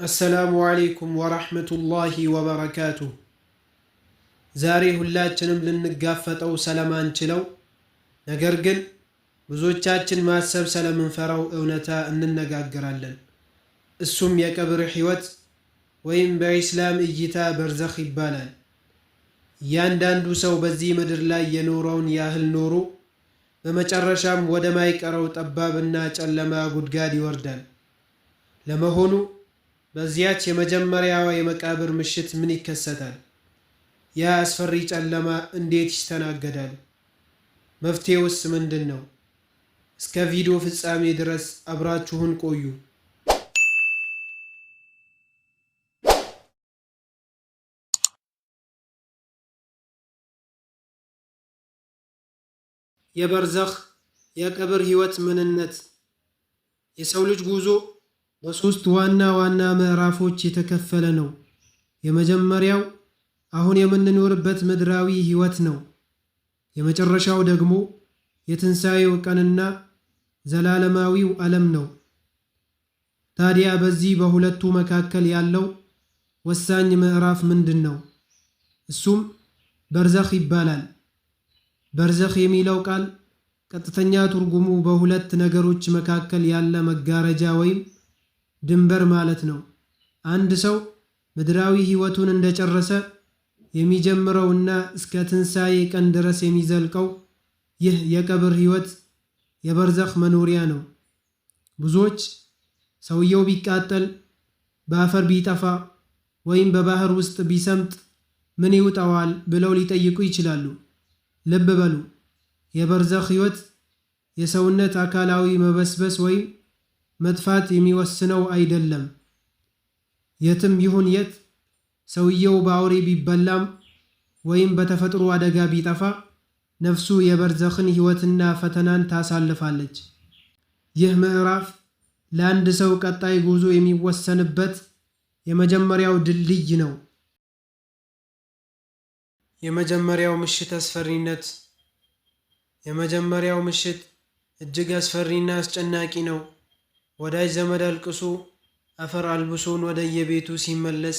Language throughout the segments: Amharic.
السلام عليكم ورحمة الله وبركاته። ዛሬ ሁላችንም ልንጋፈጠው ስለማንችለው ነገር ግን ብዙዎቻችን ማሰብ ስለምንፈራው እውነታ እንነጋገራለን። እሱም የቀብር ሕይወት ወይም በኢስላም እይታ በርዘኽ ይባላል። እያንዳንዱ ሰው በዚህ ምድር ላይ የኖረውን ያህል ኖሮ በመጨረሻም ወደማይቀረው ጠባብና ጨለማ ጉድጓድ ይወርዳል። ለመሆኑ በዚያች የመጀመሪያዋ የመቃብር ምሽት ምን ይከሰታል? ያ አስፈሪ ጨለማ እንዴት ይስተናገዳል? መፍትሄውስ ምንድን ነው? እስከ ቪዲዮ ፍጻሜ ድረስ አብራችሁን ቆዩ። የበርዘኽ የቀብር ሕይወት ምንነት። የሰው ልጅ ጉዞ በሦስት ዋና ዋና ምዕራፎች የተከፈለ ነው። የመጀመሪያው አሁን የምንኖርበት ምድራዊ ሕይወት ነው። የመጨረሻው ደግሞ የትንሣኤው ቀንና ዘላለማዊው ዓለም ነው። ታዲያ በዚህ በሁለቱ መካከል ያለው ወሳኝ ምዕራፍ ምንድን ነው? እሱም በርዘኽ ይባላል። በርዘኽ የሚለው ቃል ቀጥተኛ ትርጉሙ በሁለት ነገሮች መካከል ያለ መጋረጃ ወይም ድንበር ማለት ነው። አንድ ሰው ምድራዊ ሕይወቱን እንደጨረሰ የሚጀምረውና እስከ ትንሣኤ ቀን ድረስ የሚዘልቀው ይህ የቀብር ሕይወት የበርዘኽ መኖሪያ ነው። ብዙዎች ሰውየው ቢቃጠል፣ በአፈር ቢጠፋ ወይም በባህር ውስጥ ቢሰምጥ ምን ይውጠዋል ብለው ሊጠይቁ ይችላሉ። ልብ በሉ፣ የበርዘኽ ሕይወት የሰውነት አካላዊ መበስበስ ወይም መጥፋት የሚወስነው አይደለም። የትም ይሁን የት ሰውየው በአውሬ ቢበላም ወይም በተፈጥሮ አደጋ ቢጠፋ ነፍሱ የበርዘኽን ሕይወትና ፈተናን ታሳልፋለች። ይህ ምዕራፍ ለአንድ ሰው ቀጣይ ጉዞ የሚወሰንበት የመጀመሪያው ድልድይ ነው። የመጀመሪያው ምሽት አስፈሪነት። የመጀመሪያው ምሽት እጅግ አስፈሪና አስጨናቂ ነው። ወዳጅ ዘመድ አልቅሶ አፈር አልብሶን ወደየቤቱ ሲመለስ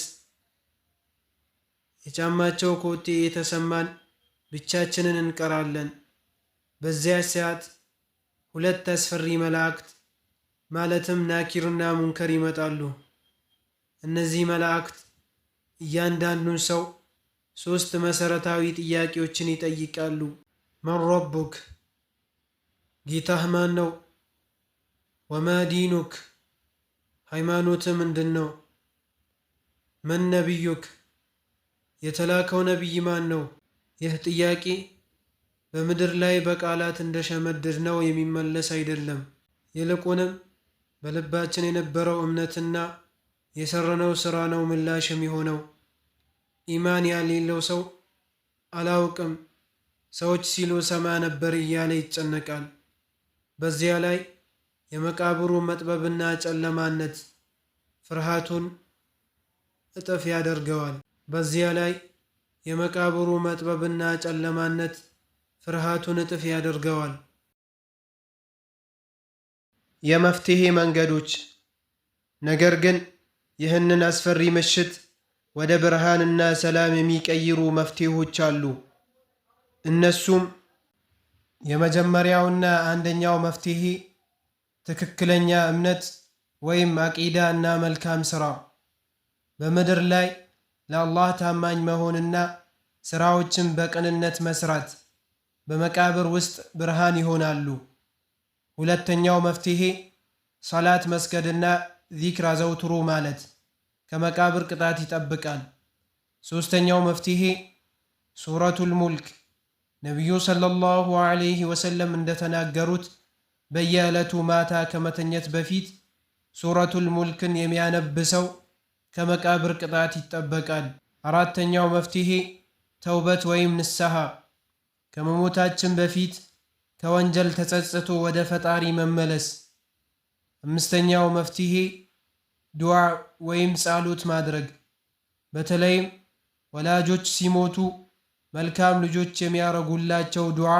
የጫማቸው ኮቴ የተሰማን ብቻችንን እንቀራለን። በዚያ ሰዓት ሁለት አስፈሪ መላእክት ማለትም ናኪርና ሙንከር ይመጣሉ። እነዚህ መላእክት እያንዳንዱን ሰው ሦስት መሠረታዊ ጥያቄዎችን ይጠይቃሉ። من ربك፣ ጌታህ ማን ነው? وما دينك፣ ሃይማኖትህ ምንድን ነው? من نبيك፣ የተላከው ነቢይ ማን ነው? ይህ ጥያቄ በምድር ላይ በቃላት እንደሸመደድነው የሚመለስ አይደለም። ይልቁንም በልባችን የነበረው እምነትና የሰራነው ሥራ ነው ምላሽ የሚሆነው። ኢማን የሌለው ሰው አላውቅም፣ ሰዎች ሲሉ ሰማ ነበር እያለ ይጨነቃል። በዚያ ላይ የመቃብሩ መጥበብና ጨለማነት ፍርሃቱን እጥፍ ያደርገዋል። በዚያ ላይ የመቃብሩ መጥበብና ጨለማነት ፍርሃቱን እጥፍ ያደርገዋል። የመፍትሄ መንገዶች። ነገር ግን ይህንን አስፈሪ ምሽት ወደ ብርሃንና ሰላም የሚቀይሩ መፍትሄዎች አሉ። እነሱም የመጀመሪያውና አንደኛው መፍትሄ ትክክለኛ እምነት ወይም አቂዳ እና መልካም ሥራ። በምድር ላይ ለአላህ ታማኝ መሆንና ሥራዎችን በቅንነት መስራት በመቃብር ውስጥ ብርሃን ይሆናሉ። ሁለተኛው መፍትሄ ሰላት መስገድና ዚክር አዘውትሩ ማለት ከመቃብር ቅጣት ይጠብቃል። ሦስተኛው መፍትሄ ሱረቱል ሙልክ፣ ነቢዩ صلى الله عليه وسلم እንደተናገሩት በየዕለቱ ማታ ከመተኘት በፊት ሱረቱል ሙልክን የሚያነብ ሰው ከመቃብር ቅጣት ይጠበቃል። አራተኛው መፍትሄ ተውበት ወይም ንስሐ፣ ከመሞታችን በፊት ከወንጀል ተጸጽቶ ወደ ፈጣሪ መመለስ። አምስተኛው መፍትሄ ዱዓ ወይም ጸሎት ማድረግ፣ በተለይም ወላጆች ሲሞቱ መልካም ልጆች የሚያረጉላቸው ዱዓ፣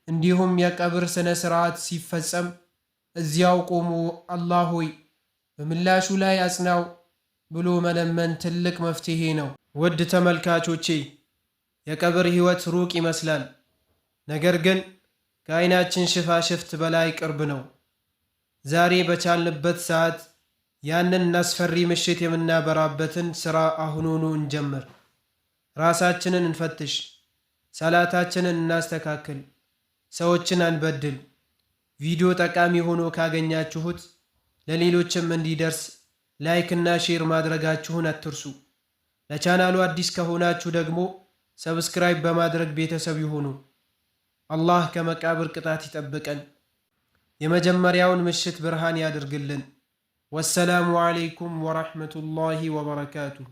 እንዲሁም የቀብር ሥነ ሥርዓት ሲፈጸም እዚያው ቆሞ አላህ ሆይ በምላሹ ላይ አጽናው፣ ብሎ መለመን ትልቅ መፍትሄ ነው። ውድ ተመልካቾቼ፣ የቀብር ሕይወት ሩቅ ይመስላል፣ ነገር ግን ከዓይናችን ሽፋሽፍት በላይ ቅርብ ነው። ዛሬ በቻልንበት ሰዓት ያንን አስፈሪ ምሽት የምናበራበትን ሥራ አሁኑኑ እንጀምር። ራሳችንን እንፈትሽ፣ ሰላታችንን እናስተካክል፣ ሰዎችን አንበድል። ቪዲዮ ጠቃሚ ሆኖ ካገኛችሁት ለሌሎችም እንዲደርስ like እና share ማድረጋችሁን አትርሱ። ለቻናሉ አዲስ ከሆናችሁ ደግሞ subscribe በማድረግ ቤተሰብ ይሁኑ። አላህ ከመቃብር ቅጣት ይጠብቀን። የመጀመሪያውን ምሽት ብርሃን ያድርግልን። والسلام عليكم ورحمة الله وبركاته።